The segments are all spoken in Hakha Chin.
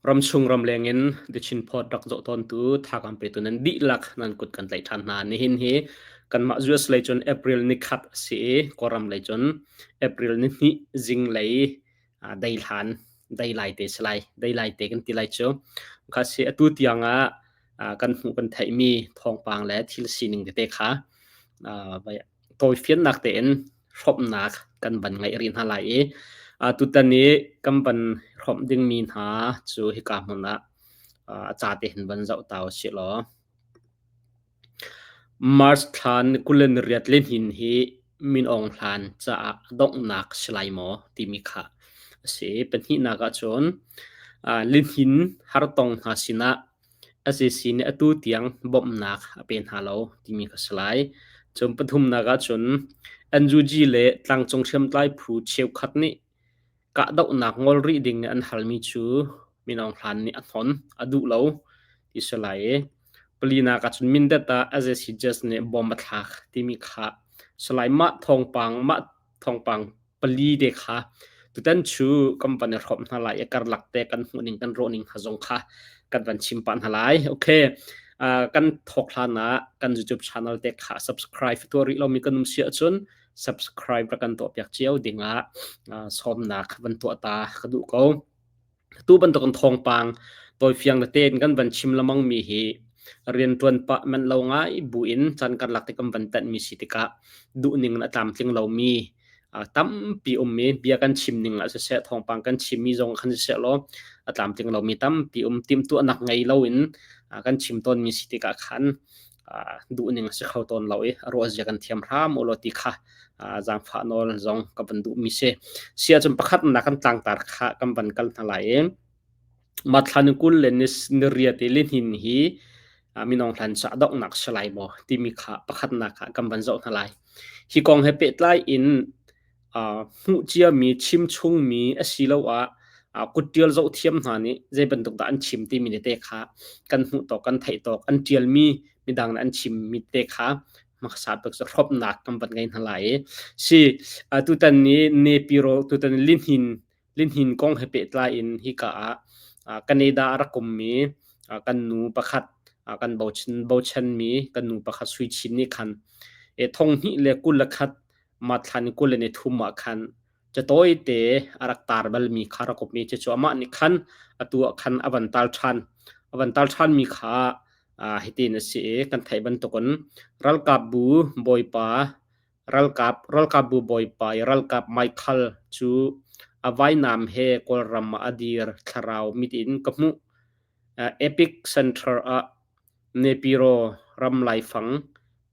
Ramchung ramleng in The Chin Post rak zoh tawntu thazaang petu nan dihlak nan kut kan tlaih ṭhan hna. Nihin hi kanmah US lei cun April nikhat a si i Kawlram lei cun April nihnih zinglei deihlan deilai te si lai. Deilai te kan ti lai cu. Kha si atu tiang ah kan hmuh kan theihmi thawngpang le thil sining tete kha tawifiannak tein hrawmhnak kan van ngeih rih hna lai i tutan i kan van hrawmh dingmi hna cu hika hmun ah a ca te hin van zoh ta usih law March thla ni 28 lihnin hi Min Aung Hlaing caah a donghnak si lai maw timi kha a si. Pahnihnak ahcun lihnin hartong hna sinah Sac nih atu tiang bawmhnak a pe hna lo timi kha si lai. Cun pathumnak ahcun NUG le tlangcung hriamtlai phu cheukhat nih kahdohnak ngol rih ding in an halmi cu Min Aung Hlaing nih a hnon, a duh lo ti si lai i palinak ahcun Mindat ah sac Jazz nih bom a thlak timi kha si lai. Mah thawngpang mah thawngpang pali te kha tutan cu kan van i hrawmh hna lai i karlak te kan hmuh ning kan rawh ning hna zong kha kan van chim pah hna lai. Okay. Uh, kan thawk hlan ah kan YouTube channel te kha subscribe tuah rih lomi kan um si ahcun subscribe ra kan tuah piak cio dingah uh, sawmnak van tuah ta ka duh ko. Tu bantukin thawngpang tawifiang tein kan van chim lengmang mi hi rianṭuan pah manh lo ngai buin caan karlak te kan van tanhmi si tikah duhning in a tlamtling lomi tampi ummi bia kan chim ning ah siseh thawngpang kan chimmi zong khan siseh law a tlamtling lomi tampi um timhtuahnak ngei loin kan chim tawnmi si tikah khan duhning a si kho tawn lo i ruahzia kan thiam hram u law ti kha zaangfah nawl zong ka van duhmi si. Si ahcun pakhatnak kan tlangtar kha kan van kal hna lai i Mathla ni 20 le ni riat i lihnin hi minung hlan ca donghnak si lai maw timi kha pakhatnak ah kan van zoh hna lai. Hi kong he pehtlai in hmuh ciami, chim chungmi asiloah kutṭial zohthiam hna nih zei bantuk dah an chim timi tete kha kan hmuh tawk, kan theih tawk, an ṭialmi midang nih an chimmi tete kha hmasa bik cu hrawmhnak kan van ngei hna lai i si tutan ni Nepiro tutan lihnin lihnin kong he pehtlai in hika ah Canada a rak ummi kan nu pakhat kan bochan bochanmi kan nu pakhat Sui Chin nih khan thong hnih le 21 Mathla ni 23 ah khan catawite a rak tar balmi kha rak ummi cucu amah nih khan atu ah khan a van tal ṭhan. A van tal ṭhanmi kha hitin a si i kan theih bantukin ralkapbu bawipa ralkap ralkapbu bawipa i ralkap Michael cu a vainam he Kawlram ah a dir thlarau mit in ka hmuh. Epic Center ah Nepiro ram laifang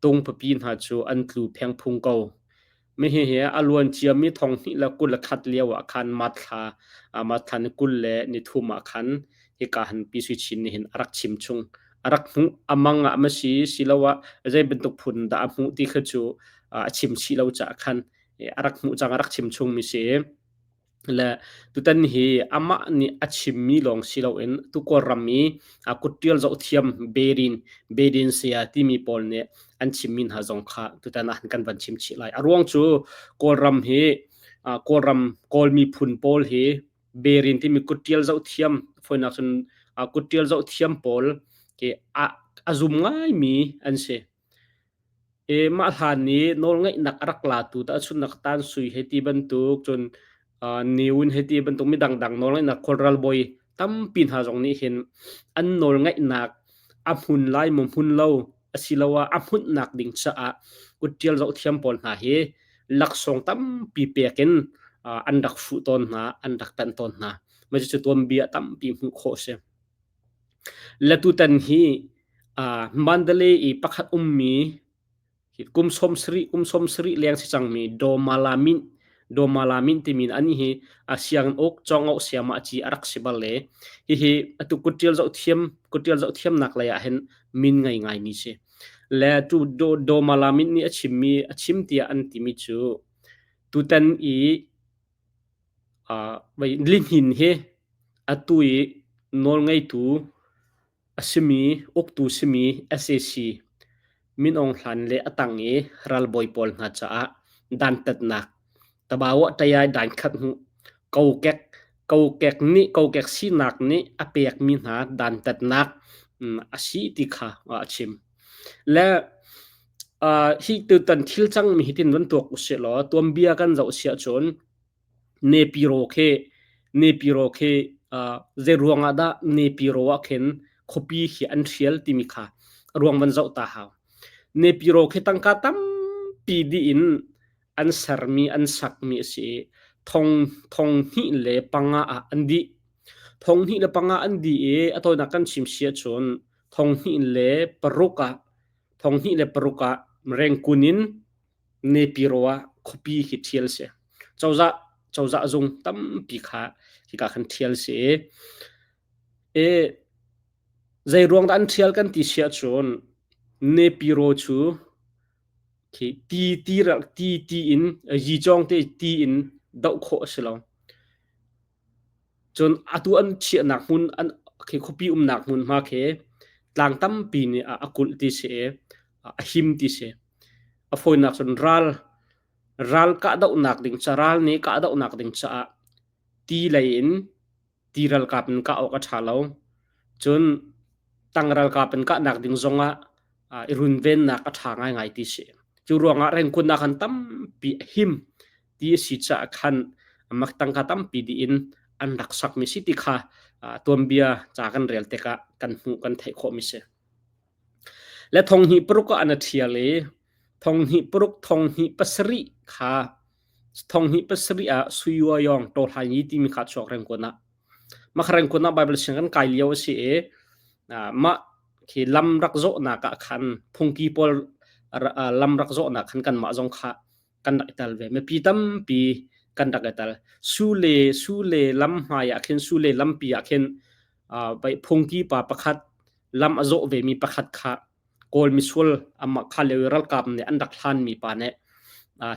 tung pipi hna cu an tlu phengphung ko. Hihi a luan ciami thong hnih le 21 lio ah khan Mathla Mathla ni 23 ah khan hika han Pi Sui Chin nih hin a rak chim chung. A rak hmuh a mang ah ma si siloah zei bantuk phun dah a hmuh ti kha cu a chim chih lo caah khan a rak hmuh cang a rak chim chungmi si. Le tutan hi amah nih a chimmi lawng si loin tu Kawlram i a kutṭial zohthiam Bedin Bedin saya timi pawl nih an chimmi hna zong kha tutan ah kan van chim chih lai. A ruang cu Kawlram hi Kawlram Kawl miphun pawl hi Berin timi kutṭial zohthiam fawinak cun kutṭial zohthiam pawl khi a a zum ngaimi an si. Mah hlan i nawlngeihnak a rak latu tahchunhnak Tansui hei ti bantuk, cun Niwin hei ti bantuk midangdang nawlngeihnak kawlral bawi tampi hna zong nih hin an nawlngeihnak a hmun lai maw hmun lo asiloah a hmunhnak ding caah kutṭial zohthiam pawl hna hi laksawng tampi pek in an rak fuh tawn hna, an rak tanh tawn hna. Mah cucu tuanbia tampi hmuh khawh a si. Le tutan hi Mandalay i pakhat ummi kum 70 kum 70 leng si cangmi Domalamin Domalamin timi ani hi a sianginn uk cawngauh siamah ci a rak si bal le hihi atu kutṭial zohthiam kutṭial zohthiamnak lei ah hin min ngei ngaimi si. Le tu Domalamin nih a chimmi a chim tiah an timi cu tutan i Lihnin hi atu i nawlngeitu a simi uktu simi sac Min Aung Hlaing le a tang i ralbawi pawl hna caah dantatnak tabawa ṭaiai dan khat hnu kokek Kokek nih kokek sinak nih a pekmi hna dantatnak a si ti kha a chim. Le hi tutan thil cangmi hi tin van tuak usih law tuanbia kan zoh si ahcun Nepiro khi Nepiro khi zei ruang ah dah Nepiro ah khin khuapi khi an ṭhial timi kha a ruang van zoh ta hau. Nepiro khi tangka tampi dih in an sermi an sakmi a si i thong thong hnih le panga ah an dih. Thong hnih le panga an dih i a tawinak kan chim si ahcun thong hnih le paruk ah thong hnih le paruk ah Rengkun in Nepiro ah khuapi khi ṭhial si. Cozah cozah zung tampi kha hika khan ṭhial si i i zei ruang dah an ṭhial kan ti si ahcun Nepiro cu khi ti ti ti ti in yicawng te ti in doh khawh a si lo. Cun atu an chiahnak hmun an khi khuapi umnak hmunhma khi tlang tampi nih a kulh ti si i a him ti si. A fawinak cun ral ral kahdohnak ding ca ral nih kahdohnak ding caah ti lei in ti ralkap in kah awk a ṭha lo. Cun tang ralkap in kahnak ding zongah i runvennak a ṭha ngaingai ti si. Cu ruangah rengkunnak han tampi a him ti a si caah khan mak tangka tampi dih in an rak sakmi si ti kha tuanbia ca kan rel tikah kan hmuh kan theih khawhmi si. Le thong hnih paruk ah an a ṭhial i thong hnih paruk thong hnih pasarih kha thong hnih pasarih ah Suyuayong Tawhlainyi timi kha chuak rengkun ah mah rengkun ah Bible siang kan kai lio a si i mah khi lam rak zawhnak ah khan phungki pawl lam rak zawhnak khan kanmah zong kha kan rak i tel ve. Mipi tampi kan rak i tel. Sule Sule lam hmai ah khin Sule lampi ah khin phungki pa pakhat lam a zawh vemi pakhat kha Kawl misual amah kha lio ralkap nih an rak hlanmi pa nih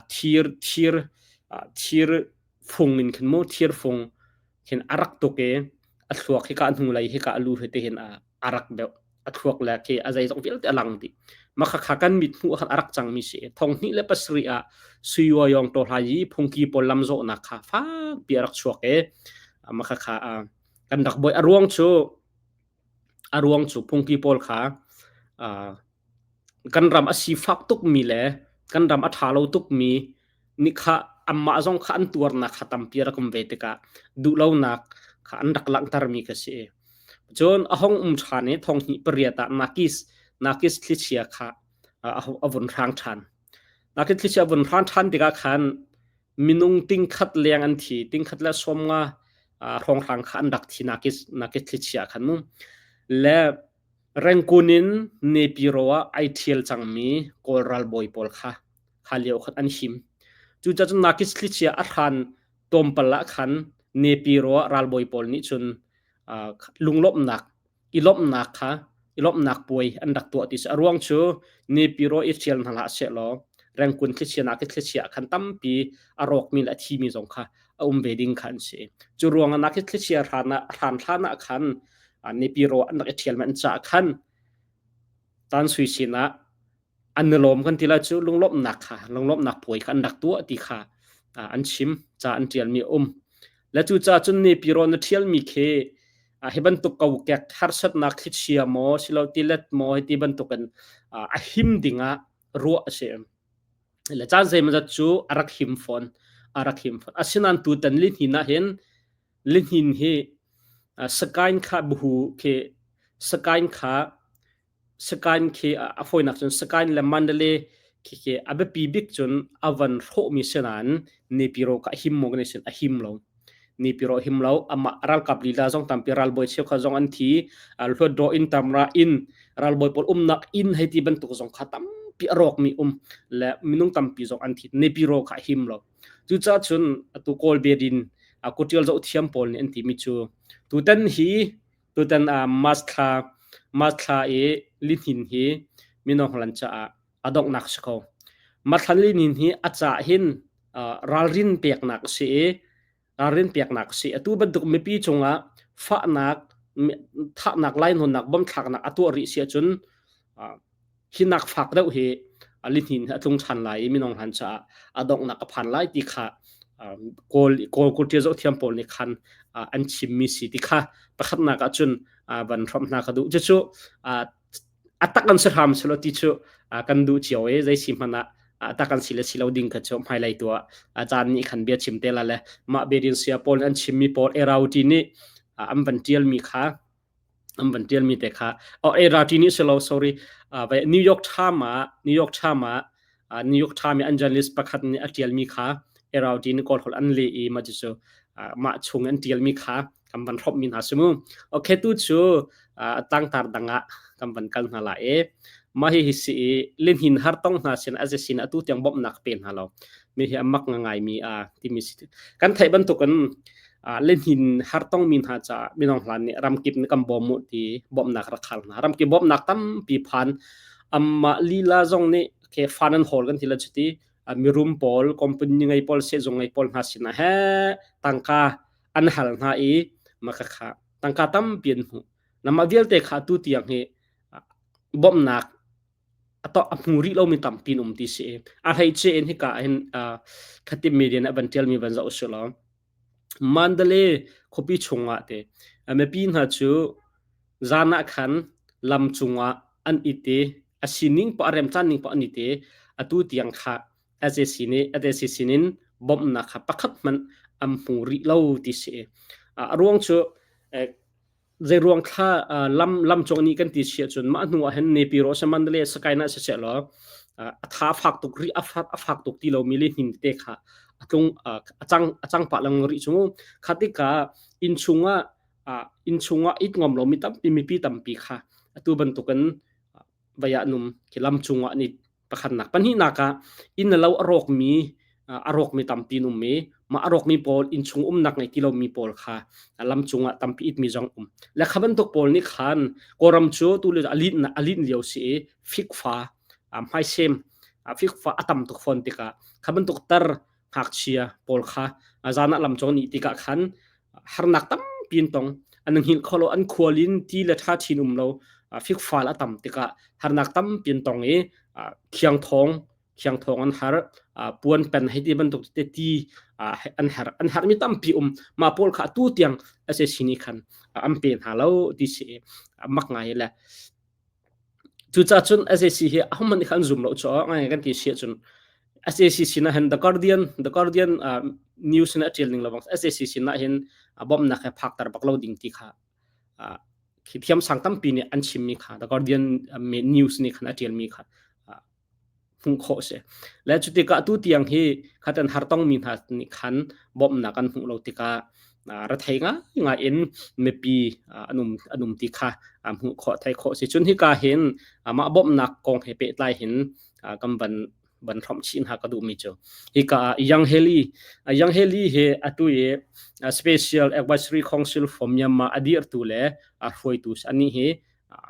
thir thir thir fung in khin mu thir fung khin a rak tuk i a thluak hika hnulei hika a lu he te hin a rak deuh a thluak le khi a zeizong vialte a lang dih mah khakha kan mit hmuh khan a rak cangmi si thong hnih le pasarih ah Suyuayong to hla yi phungki pawl lam zawhnak kha fakpi a rak chuak i mah khakha kan rak boi a ruang cu a ruang cu phungki pawl kha kan ram a sifak tukmi le kan ram a ṭha lo tukmi nih kha anmah zong kha an tuarnak kha tampi a rak um ve tikah duhlonak kha an rak langhtermi kha si. Cun a hong um ṭhan i thong hnih pariat ah Nakis Nakis thlichia kha a vun hrang ṭhan. Nakis thlichia a vun hrang ṭhan tikah khan minung tingkhat leng an thi, tingkhat le sawmnga hrawnghrang kha an rak thi Nakis Nakis thlichia khan mu. Le Rangoon in Nepiro ah ai ṭhial cangmi Kawl ralbawi pawl kha kha lio khan an him. Cucaah cun Nakis thlichia a hran tlawmpal ah khan Nepiro ah ralbawi pawl nih cun lunglawmhnak i lawmhnak kha i lawmhnak puai an rak tuah ti si. A ruang cu Nepiro i ṭhial hna hlah sehlaw Rangoon thlichia Nakis thlichia ah khan tampi a rawkmi le a thimi zong kha a um ve ding kha an si. Cu ruangah Nakis thlichia hran ah hran hlan ah khan Nepiro an rak i ṭhial an caah khan Tan Sui sinah an i lawm kan ti lai cu lunglawmhnak kha lunglawmhnak puai kha an rak tuah ti kha an chim ca an ṭialmi a um. Le cucaah cun Nepiro na ṭhialmi khi hi bantuk kokek harsatnak thlichia maw silo tilet maw hiti bantukin a him dingah ruah a si. Le caan zeimawzat cu a rak him fawn a rak him fawn. Asinain tutan lihnin ah hin Lihnin hi Sakaing kha buhu khi Sakaing kha Sakaing khi a fawinak cun Sakaing le Mandalay khi khi a biapi bik cun a van hrawhmi si nain Nepiro kha a him maw kan sin a him lo. Nepiro a him lo. Amah ralkap lila zong tampi ralbawi cheukhat zong an thi. Hluatdaw inn tamra inn ralbawi pawl umnak inn hei ti bantuk zong kha tampi a rawkmi um le minung tampi zong an thi. Nepiro kha a him lo. Cucaah cun atu Kawl biadin kutial zohthiam pawl nih an timi cu tutan hi tutan March thla March thla i lihnin hi mino hlan caah a donghnak si ko. Mathlan lihnin hi a cah hin ralrin peknak a si i ralrin peknak a si. Atu bantuk mipi cungah fahnak thahnak lainawnnak bomthlaknak a tuah rih si ahcun Hi nak fak deuh hi lihnin hi a tlung ṭhan lai i minung han caah a donghnak a phan lai ti kha Kawl Kawl kulṭia zohthiam pawl nih khan an chimmi si ti kha pakhatnak ah cun van hrawmh hna ka duh. Cucu a tak an si hram selaw ti cu kan duh cio i zei si hmanh ah a tak an si le si lo ding kha cu hmailei tu ah caan nih khan bia chim te la le mah biadin sia pawl an chimmi pawl erauti nih an van tialmi kha an van tialmi te kha oh erauti nih si lo sorry New York Times ah New York Times ah New York Times i an journalist pakhat nih a ṭialmi kha Erauti nih Kawlholh an leh i mah cucu mah chung an ṭialmi kha kan van hrawmhmi hna si mu. Okay tu cu tlangtar dang ah kan van kal hna la i mah hihi si i lihnin har tong hna sin a sin atu tiang bawmhnak pe hna lo mi hi a mak ngaimi a timi si kan theih bantukin lihnin har tongmi hna caah minung hlan nih ramkip nih kan bawm mu ti bawmhnak rak hal hna ramkip bawmhnak tampi phan Amah lila zong nih ke fan an hawl kan ti la cuti mirum pawl company ngei pawl sehzung ngei pawl hna sinah he tangka an hal hna i maka kha tangka tampi an hmuh. Namah vialte kha tu tiang hi bawmhnak a to a hmu rih lomi tampi an um ti si. A hleice in hika hin khatim media nih van tialmi van zoh usih law Mandalay khuapi chungah te mipi hna cu zan ah khan lam cungah an it i a sining poah a remcaan ning poah an it i atu tiang kha sac nih sac sinin bawmhnak kha pakhat hmanh an hmu rih lo ti si. A ruang cu Zeiruang thla lam lam cawng nih kan ti si ahcun mah hnu ah hin Nepiro se Mandalay Sakaina siseh law a tha fak tuk rih a fak tuk ti lomi le hnin te kha a tlung a cang a cang pah lengmang rih cu kha tikah inn chungah inn chungah it ngam lomi tampi mipi tampi kha atu bantukin vai ah num khi lam cungah ni pakhatnak pahnihnak ah inn lo a rawkmi a rawkmi tampi an um i mah a rawkmi pawl inn chung umnak ngei ti lomi pawl kha lam cungah tampi itmi zong um le kha bantuk pawl nih khan kawlram cu tu le a lin a lin lio si i fikfa hmaisem fikfa a tam tuk fawn tikah kha bantuk tar ngakchia pawl kha zan ah lam cong nih tikah khan harnak tampi an tong an hngilh kho lo an khual in ti le ṭha chin um lo fikfal a tam tikah harnak tampi an tong i khiang thawng khiang thawng an har puan pen hei ti bantuk te ti an har an har mi tampi um ma pawl kha tu tiang ase sini khan an pe hna lo ti si mak ngai le Cucaah cun sac hi ahohmanh nih khan an zum lo caah ngai kan ti si ahcun sac sinah hin The Guardian The Guardian news in a ṭial ning lawng sac sinah hin bawmhnak he phakter bak lo ding ti kha khi thiamsang tampi nih an chimmi kha The Guardian news nih khan a ṭialmi kha hmuh khawh a si. Le cutikah atu tiang hi khatan hartongmi hna nih khan bawmhnak an hmuh lo tikah rethei ngaingai in mipi an um an um ti kha hmuh khawh theih khawh a si. Cun hika hin mah bawmhnak kong he pehtlai hin kan van van hrawmh chih hna ka duhmi cu hika ah Yang Heli Yang Heli hi atu i Special Advisory Council for Myanmar a dirtu le a hruaitu anih hi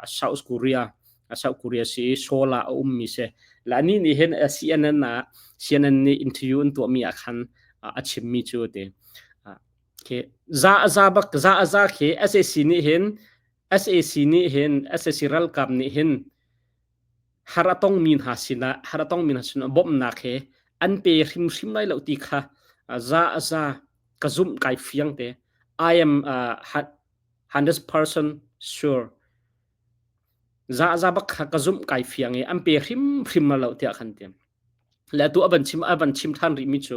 South Korea South Korea si Seoul ah a ummi si. La ni nih hin CNN ah CNN nih interview an tuahmi ah khan a chimmi cu ti. Khi za za bak za za khi SAC nih hin SAC nih hin SAC ralkap nih hin har a tongmi hna sinah har a tongmi hna sinah bawmhnak he an pe hrimhrim lai lo ti kha za za ka zumh kai fiang te. I am 100% sure. Za bak kha ka zumh kai fiang i an pe hrimhrim lo tiah khan ti. Le atu a van chim a van chim than rih mi cu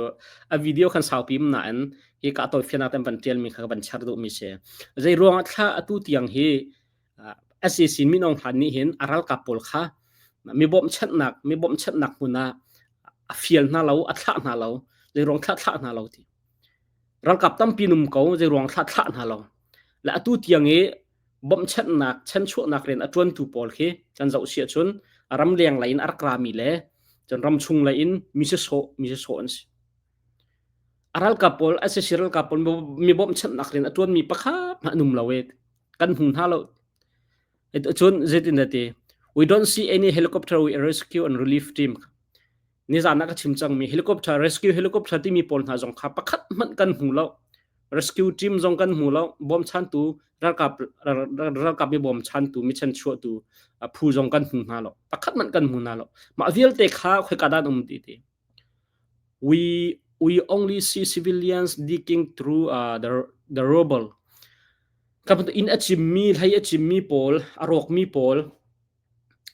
a video khan saupi nain hi ka tawi fianak ten van tial mi kha ka van share duh mi si. Zei ruangah thla atu tiang hi SAC Min Aung Hlaing nih hin a ralkap pawl kha mi bawmhchanhnak mi bawmhchanhnak hmun ah a fial hna lo a thlah hna lo zei ruang thlah thlah hna lo ti. Ralkap tampi num ko zei ruang thlah thlah hna lo. Le atu tiang i bawmhchanhnak chanchuahnak rian a ṭuantu pawl khi kan zoh si ahcun ramleng lei in a rak rami le cun ramchung lei in mi sisawh mi sisawh an si. A ralkap pawl SAC ralkap pawl mi bawmhchanhnak rian a ṭuanmi pakhat hmanh an um lo i kan hmu hna lo. Cun zeitin dah ti we don't see any helicopter we rescue and relief team. Nizan ah ka chim cangmi helicopter rescue helicopter timi pawl hna zong kha pakhat hmanh kan hmu lo. Rescue team zong kan hmu lo. Bawmchantu ralkap ralkap mi bawmchantu mi chanchuahtu phu zong kan hmu hna lo. Pakhat hmanh kan hmu hna lo. Mah vialte kha khoika dah an um ti ti. We we only see civilians digging through the The rubble. Ka bantuk inn a cimmi, hlei a cimmi pawl, a rawkmi pawl,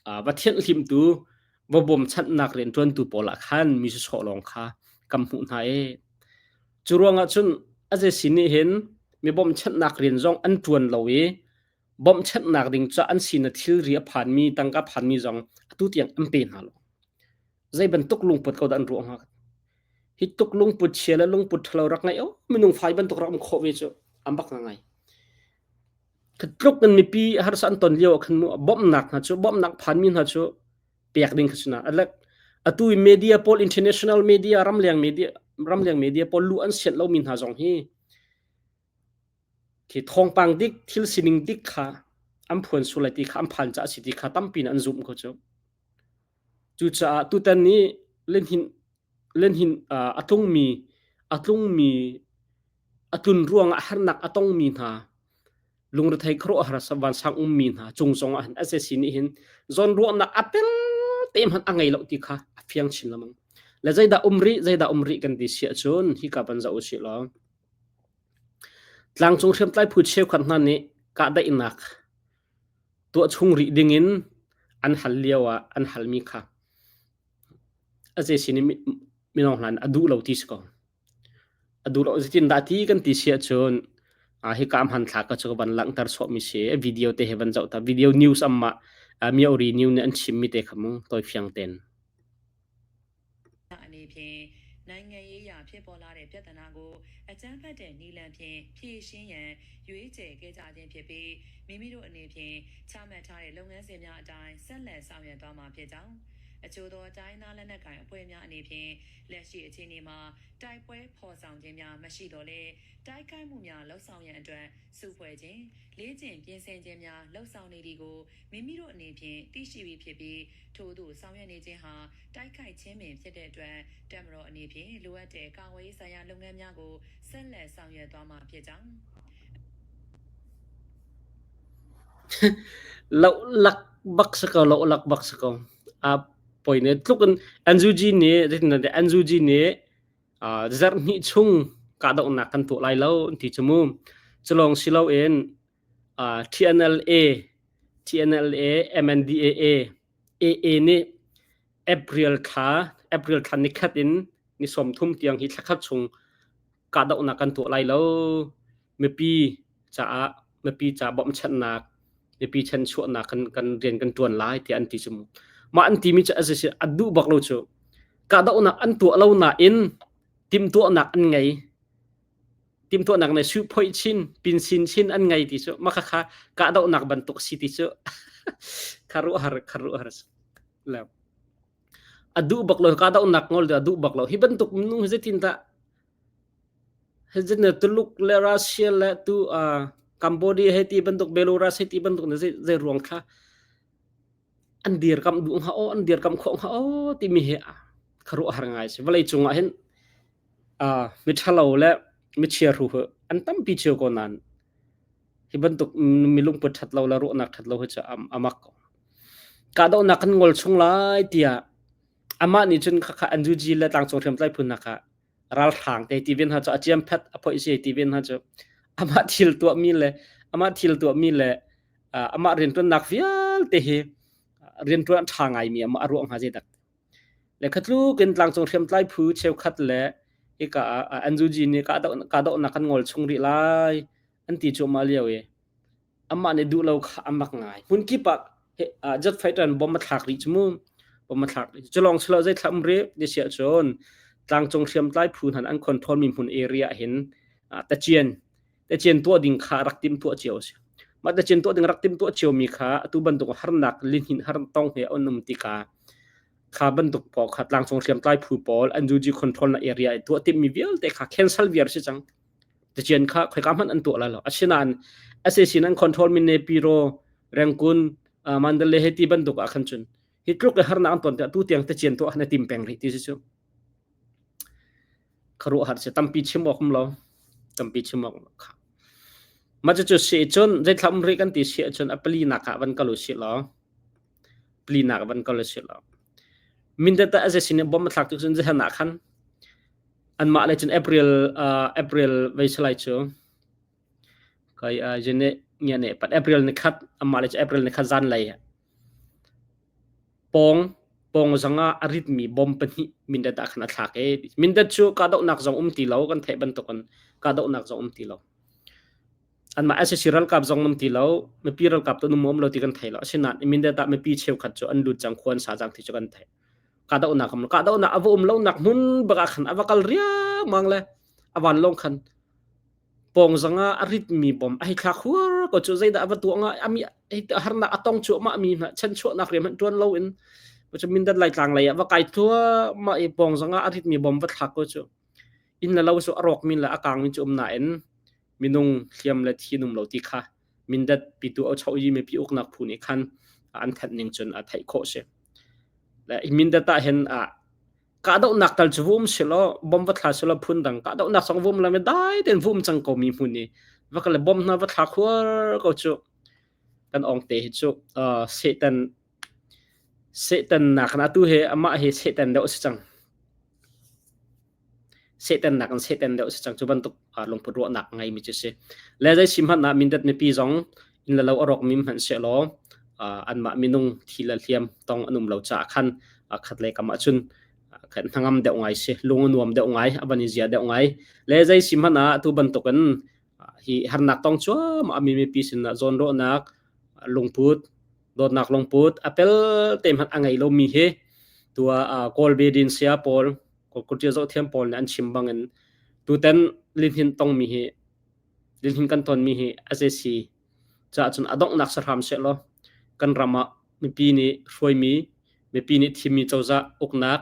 va thianhhlimtu, va bawmchanhnak rianṭuantu pawl ah khan mi sawsawh lawng kha kan hmuh hna i cu ruangah cun a zei nih hin mi bawmchanhnak rian zong an ṭuan lo i bawmchanhnak ding ca an sin ah thilri a phanmi, tangka phanmi zong atu tiang an pe hna lo. Zei bantuk lungput ko dah an ruah hnga? Hi tluk lungput chia le lungput ṭhalo rak ngeih oh minung fai bantuk rak um khawh ve cu an bak ngai. Tluk in mipi harsa an ton lio ah khan mu bawmhnak hna cu bawmhnak phanmi hna cu pek ding kha si na. Atu i media pawl international media ramleng media ramleng media pawl lu an sianh lomi hna zong hi khi thawngpang dik thil sining dik kha an phuan sual lai ti kha an phan caah a si ti kha tampi in an zumh ko cu. Cucaah tutan ni lenhin lenhin a tlungmi a tlungmi a tlun ruangah harnak a tongmi hna lungrethei khuaruahhar vansang ummi hna cung zongah hin SAC nih hin zawnruahnak a tel te hmanh a ngei lo ti kha a fiang chin lengmang. Le zeidah um rih zeidah um rih kan ti si ahcun hika van zoh usih law tlangcung hriamtlai phu cheukhat hna nih kahdaihnak tuah chung rih dingin an hal lio ah an halmi kha a zei sin in mino hlan a duh lo ti si ko. A duh lo zeitin dah ti kan ti si ahcun hika hmanthlak ka cu ka van langhter sawhmi si video te he van zoh ta video news amma Myaori new nih an chimmi te kha mu tawi fiang ten. အနေဖြင့်နိုင်ငံရေးရာဖြစ်ပေါ်လာတဲ့ပြဿနာကိုအကြမ်းဖက်တဲ့နည်းလမ်းဖြင့်ဖြေရှင်းရန်ရွေးချယ်ခဲ့ကြခြင်းဖြစ်ပြီးမိမိတို့အနေဖြင့်ချမှတ်ထားတဲ့လုပ်ငန်းစဉ်များအတိုင်းဆက်လက်ဆောင်ရွက်သွားမှာဖြစ်ကြောင်းအချို့သောတိုင်းသားလက်နက်ကိုင်အဖွဲ့များအနေဖြင့်လက်ရှိအခြေအနေမှာတိုက်ပွဲဖော်ဆောင်ခြင်းများမရှိတော့လဲတိုက်ခိုက်မှုများလှုပ်ဆောင်ရန်အတွက်စုဖွဲ့ခြင်းလေ့ကျင့်ပြင်ဆင်ခြင်းများလှုပ်ဆောင်နေသည်ကိုမိမိတို့အနေဖြင့်သိရှိပြီးဖြစ်ပြီးထို့သို့ဆောင်ရွက်နေခြင်းဟာတိုက်ခိုက်ခြင်းပင်ဖြစ်တဲ့အတွက်တပ်မတော်အနေဖြင့်လိုအပ်တဲ့ကာကွယ်ရေးဆိုင်ရာလုပ်ငန်းများကိုဆက်လက်ဆောင်ရွက်သွားမှာဖြစ်ကြောင်း Lohlak bak si ko, lohlak bak si ko. A poi ne tluk in NUG nih NUG nih zarh hnih chung kahdohnak kan tuah lai lo an ti cu mu. Cu lawng si loin TNLA, TNLA, MNDAA, AA nih April thla April thla nikhat in ni 30 tiang hi thlakhat chung kahdohnak kan tuah lai lo. Mipi caah mipi ca bawmhchanhnak mipi chanchuahnak kan kan rian kan tuan lai tiah an ti cu mu. Mah an timi cu a si a duh bak lo cu. Kahdohnak an tuah lo nain timhtuahnak an ngei. Timhtuahnak ne su phoi chin pin sin chin an ngei ti cu mah khakha kahdohnak bantuk si ti cu kharu har kharu har le a duh bak lo kahdohnak ngol a duh bak lo hi bantuk minung hi zeitin dah Hezin Tuluk le Russia le tu Cambodia hei ti bantuk Belarus hei ti bantuk na zei zei ruang kha an dirkamh duh hnga aw an dirkamh khawh hnga aw timi hi khuaruahhar ngai si vawlei cungah hin mi ṭhalo le mi chiahru hi an tampi cio ko nain hi bantuk mi lungput ṭhat lo le ruahnak ṭhat lo hi cu a mak ko. Kahdohnak kan ngol chung lai tiah amah nih cun khakha NUG le tlangcung hriamtlai phun hna kha ralhrang te ti ven hna cu a ciam phet a phoih si ti ven hna cu amah thil tuahmi le amah thil tuahmi le amah rianṭuannak vialte hi rianṭuan ṭha ngaimi amah a ruah hnga zeidak le khatluk in tlangcung hriamtlai phu cheukhat le hika ah NUG nih kahdohnak kan ngol chung rih lai an ti cuahmah lio i amah nih duh lo kha a mak ngai. Hmun kip ah jet fighter in bomb a thlak rih cu mu. Bomb a thlak rih. Cu lawng silo zei thlam rih ti siah cun tlangcung hriamtlai phu hna an control mi hmun area hin tacian tacian tuah ding kha rak tim tuah cio a si. Mah tacian tuah ding rak tim tuah cio mi kha atu bantuk harnak lihnin har tong he an um tikah kha bantuk pawl kha tlangcung hriamtlai phu pawl an UG control na area i tuah timmi vialte kha cancel viar si cang. Tacian kha khoika hmanh an tuah lai lo. Asinain SAC nan control mi Nepiro, Rangoon, Mandalay he ti bantuk ah khan cun hi tluk i harnak an ton tiah tu tiang tacian tuah na tim peng rih ti si cu. Kharuah har si tampi chim awk um lo. Tampi chim awk kha. Mah cu si cun zeithlam rih kan ti si ahcun a pali nak ah van kal u si law pali nak van kal u si law Mindat ah SAC nih bom a thlak tu cun zehan ah khan anmah le cun April April vei salai cu. Kai jene ngia ne pat April ni khat amah le April ni khat zan lei pawng pawng zanga a ritmi bom pahnih Mindat ah khan a thlak i Mindat cu kahdohnak zong um ti lo, kan theih bantukin kahdohnak zong um ti lo. Anmah SAC ralkap zong um ti lo, mipi ralkap tu um lo ti kan thei lo. Asinain Mindat ah mipi cheukhat cu an lut cang, khua an sa cang ti cu kan theih. Kahdohnak um kahdohnak a va um lonak hmun bak ah khan a va kal riangmang le a vanlawng khan pawng zang ah a ritmi bom a hei thlak huar ko cu. Zeidah a va tuah nga ami harnak a tong cuahmah mi hna chanchuahnak rian hmanh ṭuan loin cu Mindat Laitlang lei ah va kai thluahmah i pawng zang ah a ritmi bom va thlak ko cu. Inn le lo cu a rawkmi le a kangmi cu um nain minung hliam le thi num lo ti kha Mindat pitu ochoyi mipi uknak phu nih khan an thanh ning cun a theih khawh si. Le Mindat ah hin a kahdohnak tal cu vum silaw bom va thla silaw phun dang kahdohnak zong vum lam dai ten vum cang ko mi hmun i va kal bom hna va thla khuar ko cu. Kan ong te hi cu Satan Satan nak na tu he amah hi Satan deuh si cang. Satan nak in Satan deuh si cang. Cu bantuk lungput ruahnak ngei mi cu si. Le zei sim hmanh ah Mindat mipi zong inn le lo a rawk mi hmanh sehlaw anmah minung thi le hliam tong an um lo caah khan khat le kam ahcun khan hnangam deuh ngai si, lung a nuam deuh ngai, a van i zia deuh ngai. Le zei sim hmanh ah tu bantukin hi harnak tong cuahmah mi mipi sinah zawnruahnak lungput, dawtnak lungput a pel te hmanh a ngei lomi hi tua Kawl bedin sia pawl, Kawl zohthiam pawl nih an chim bangin tutan lihnin tongmi hi, lihnin kan tonmi hi a zei si caah cun a donghnak si hram sehlaw kan ram ah mipi nih hruaimi, mipi nih thimmi cozah uknak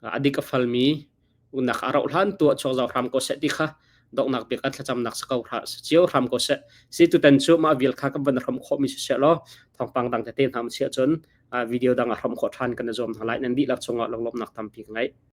a dik a falmi uknak a rauh hlan tu ah chuak zau hram ko seh ti kha donghnak bik ah thlacamnak si ko cio hram ko seh. Si tutan cu mah vial kha kan van hram khawhmi si seh law thawngpang dang tete hna si ahcun video dang a hram khawh ṭhan kan i zuam hna lai. Nan dihlak cungah lunglawmhnak tampi ka ngei.